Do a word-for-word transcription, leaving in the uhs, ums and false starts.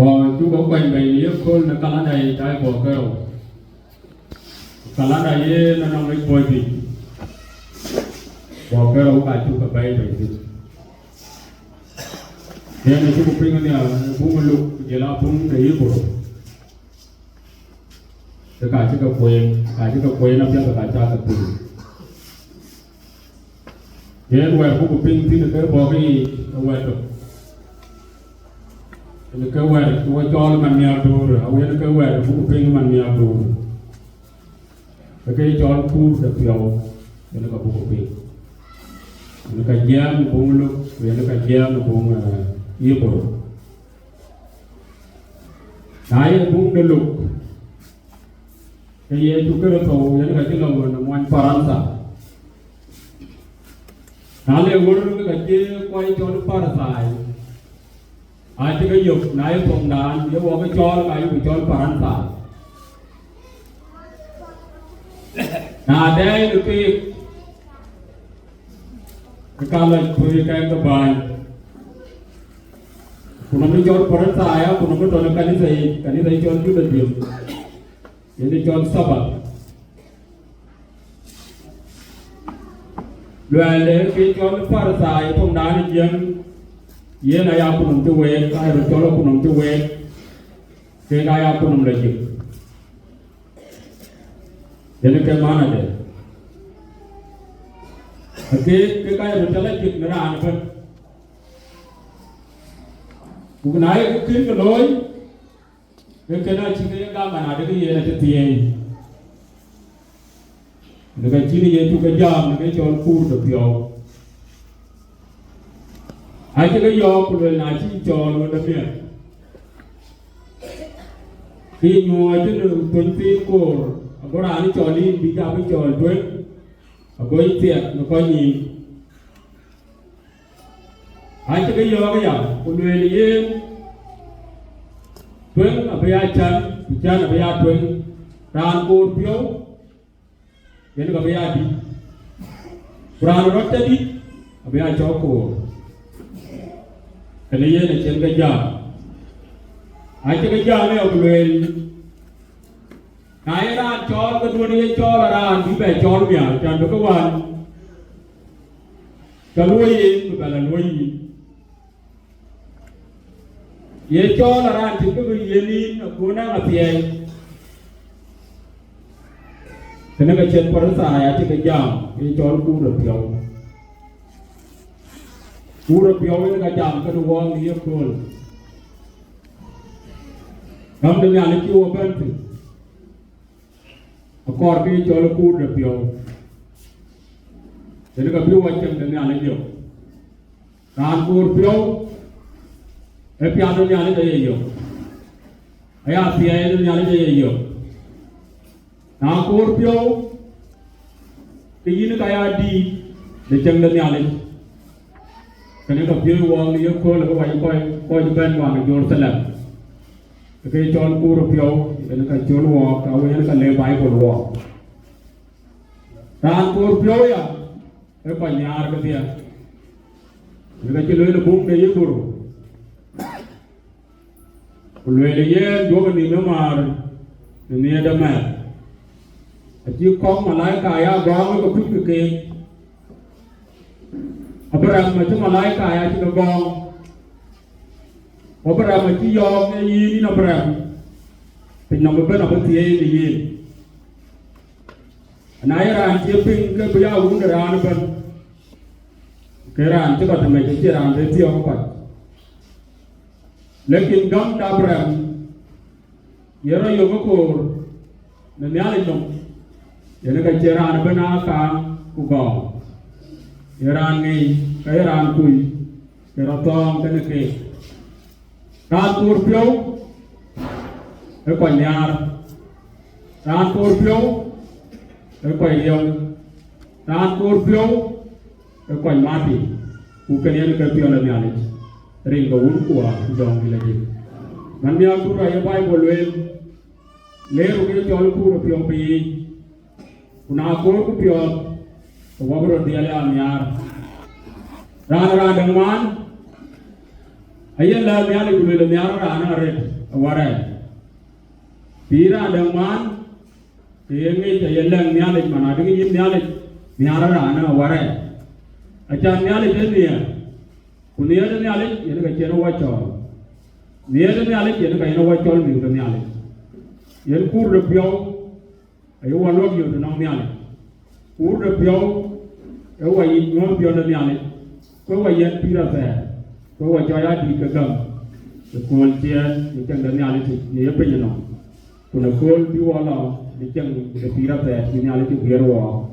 Bɔ̈ cuk ke kuany bɛ̈ny në yeköl në kalanda yic, aa bɔ̈ ke rou. Kalanda yen anɔŋ yic bɔ̈ juëc. Bɔ̈ ke rou ka cuk ke bɛ̈i bɛ̈ny thïn. Yen acuk piŋ nhial në buŋ Luk ku jɔl a buŋ de Hibru. Ke ka cï ke kueen, ka cï ke kueen apiɛth, ka cä ke piŋ. Yen wɛ̈t buk piŋ thïn ke bɔ̈ ke yiic ë wɛ̈t tök. Yen ke wɛ̈t cï we cɔɔl man nhial duur, awu yen ke wɛ̈t buk piŋ man nhial duur. Ke ke cɔl kuur de piɔ̈u, yen ke buk piŋ. Yen ke jiɛɛm buŋ Luk, ku yen ke jiɛɛm buŋ, eh, Hibru. Na ye buŋ de Luk, ke Yecu Kërtho yen ka cï lɔ ɣön ë muɔny Parantha. Na le wër ke ka cï kɔc cɔl Parithai, acï ke yök, na ye thoŋdan ye wɔ ke cɔɔl, ka yuk cɔl Parantha. Na dɛɛi në keek, ke ka lɔ tuöc kɛn ke bäny. Ku nɔm cɔl Parithai, ku nɔm tɔ̈ në kanitha yic, kanitha yic cɔl Judaism, yen cɔl Sabath. Luɛɛlde ke cɔl Parithai, thoŋdan ë Jiëŋ, yen aya kunɔm cï week, ka röt cɔl kunɔm cï week, kek aya kunɔm lɔ jik. Yen ke manade. Ke, ke ka röt cɔl jik në raan ëbën. Ku na ye kë kën ke looi, ke kënë acï ke ye gam, man adï ke yen acï thieei. Në ka cïn Yecu ke jam në ke cɔl kuur de piɔ̈u. Acï ke yɔ̈ɔ̈k ku lueel, na cï cɔɔl ɣön de miɛt, ke yï nyuɔɔc tënë thöny thiin koor, ago raan cɔl yïn bï jam cɔɔl tueŋ, ago yï thiɛk në kɔc nïïm. Acï ke yɔ̈ɔ̈k aya, ku lueel yen, tueŋ abï ya cän, ku cän abï ya tueŋ. Raan koor piɔ̈u, yen ka bï ya dït, ku raan rɔt cä dït abï ya cɔk koor. Kënë yen acïn ke jam. Acï ke jam aya, ku lueel, na ye raan cɔɔl, ke duön ye cɔɔl a raan bï bɛ cɔɔl mial, cän bï ke wään ke luɔi yen, bï bɛ lɔ luɔi yïn. Ye cɔɔl a raan cïn kë bï yen yïn, ago naŋ athiɛɛi. Kënë ka cïn Parithai acï ke jam, ye cɔl kuur de piɔ̈u. Kuur de piɔ̈u yen ka jam kënë wɔɔk në yeköl. Gäm de Nhialic cï wɔ bɛ̈n thïn, akɔɔr ke ye cɔl kuur de piɔ̈u. Yen ka bï wɔ cieŋ de Nhialic yök. Raan koor piɔ̈u, ee piath de Nhialic aye yök, aya thiɛɛi de Nhialic aye yök. Na koor piɔ̈u, ke yïn ka ya dïït de cieŋ de Nhialic. Kënë ka piööc wɔɔk në yeköl, ke wac kɔc, kɔc bɛ̈n waŋ ë Jeruthalem, ke ke cɔl kuur piɔ̈u, yen ka cɔl wɔɔk, ka wën ka le Baibul wɔɔk. Raan koor piɔ̈u aya, ee kɔc nhiaar kedhie. Në ka cï lueel ë buŋ de Hibru, ku lueel ë yen, duɔ̈kï nïïm ë määr në nhiëër de mɛ̈th, acï kɔ̈k malaika aya gɔɔŋ ke kuckï keek. Abraɣam acï malaika aya cï ke gɔɔŋ. Ku Abraɣam acï yɔ̈ɔ̈k në yïn, yïn Abraɣam, piny nɔm ëbɛ̈n abï thieei në yïn. Na ye raan cie piŋ ke bï ya wun de raan ëbɛ̈n, ke raan cï kɔc tëmec acie raan de thiɔ̈k kɔc. Lekin gäm de Abraɣam ye rɔt yök ë koor në Nhialic nɔm, yen ka cie raan ëbɛ̈n aa kaaŋ ku gɔɔŋ. Ye raan ŋic, ka ye raan kuc, ke rɔt thɔ̈ɔ̈ŋ kenë keek. Raan koor piɔ̈u ë kɔc nhiaar, raan koor piɔ̈u ë kɔc riɛu, raan koor piɔ̈u ë kɔc matic, ku kënë yen ke piɔl ë Nhialic, rin ke Wun ku Wät ku Jɔŋdït Lajik. Man nhial kuur aye Baibul lueel, leerku ke cɔl kuur ë piɔ̈u piny yiic. Ku na koorku piɔ̈ɔ̈th, ke wɔ bï röt dhiɛl ya nhiaar. Raan ë raan däŋ maan, Aye lɛ̈k Nhialic ku lueel, nhiar raan arët awär ɣɛn. Bï raan dɛ̈ maan, ke ye ŋic aye lɛ̈k Nhialic, man adï yïn Nhialic, nhiar raan awär ɣɛn. Acan Nhialic ë nhiɛɛr, ku nhiɛɛr de Nhialic yen ke cïn wɔ cɔɔl. Nhiɛɛr de Nhialic yen ke yen wɔ cɔl mïth ke Nhialic. Yen kuur de piɔ̈u, aye wɔ luɔk yök tënɔŋ Nhialic. Kuur de piɔ̈u, ë wɔ yic nyuɔ̈th piɔ̈n de Nhialic, ku ë wɔ yiɛ̈n pïïr athɛɛr, ku ë wɔ cɔc adït ke gäm, ë kööl ciɛɛn në cieŋ de Nhialic yic në ye piny nɔm, ku në kööl bï wɔ lɔ në cieŋ de pïïr athɛɛr cï Nhialic cï guiɛɛr wɔ.